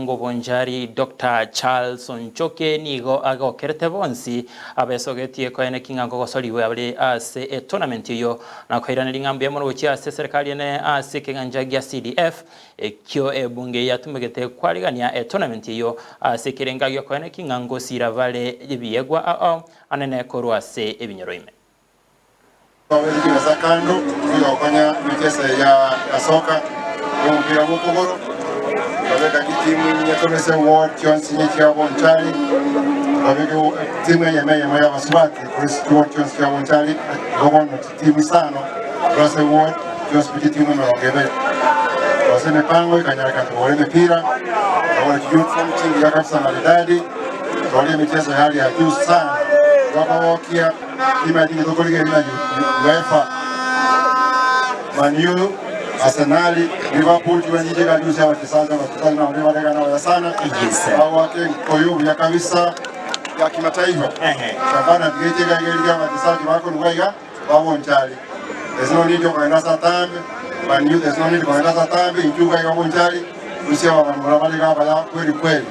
Omokungu Bonchari Doctor Charles Onchoke nigo agokerete bonsi abesogetie koeneki ng'a nkogosorigwe bare ase etournament eyio na koiraneria ng'a mbuya mono gochia ase eserekari ene ase ekegancha gia CDF ekio ebunge yatumegete kwarigania etournament eyio ase ekerenga giokoeneki ng'a ngosira bare ebiegwa ao anene korwa ase ebinyoro ime. Twabete chimesa kando chigokonya emechieso ya soka y'omopira bw'okogoro, twabeka chitimu inye korwa ase eward chionsi inye chia Bonchari, twabeka etimu eyemo eyemo y'abasubati korwa ase chiward chionsi chia Bonchari, igo bono chitimu isano korwa ase eward chionsi pi chitimu emerongo ebere. Ase emipango ekanyarekana tokagora emepira, tokagora chiuniform chingiya kabisa maridadi, tokagora emechieso ya hali ya juu sana, twabagokia. Timanyeti inki tokorigereria na UEFA, Man U, Arsenal, Liverpool chiwenchi chikarusia abachesaji abachesaji nabo nibaregana abaya sana bagoaka enkoyo buya kabisa ya kimataifa. Shabana tiga echigaigeri abachesaji bakorwa iga babonchari. There's no need okogenda ase atambe, Man U there's no need kogenda ase atambe, inchuo iga iga bonchari, rusia ababanto baria bare iga abaya kweri kweri.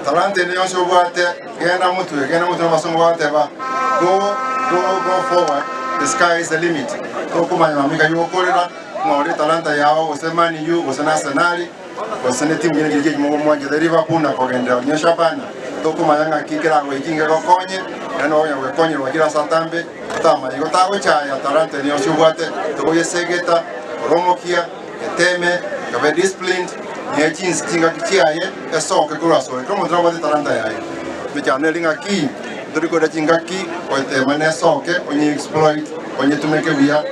Talanta ende yonsi obwate Genda motwe, genda motwe nabasongo bagoteba go go go forward the sky is the limit. Tokomanya mambika yogokorera ng'a ore etalanta yao gose Man U gose na Arsenal gose ne timu kende keria kegima mwanchete Liverpool na kogenderera onye Shabana tokomanya ng'aki keragoiki ngegokonye naende okonya gwekonyerwa kera ase atambe otamanya igo tagochaya talanta ende yonsi obwate togoyesegeta oromokia eteme ekabe disciplined ne chinsi chingaki chiaye esoke korwa asore. Kera omonto nabwate etalanta yaye. Emechando eri ng'aki tori korera chingaki goetema nesoke onye exploit onyetumeke buya.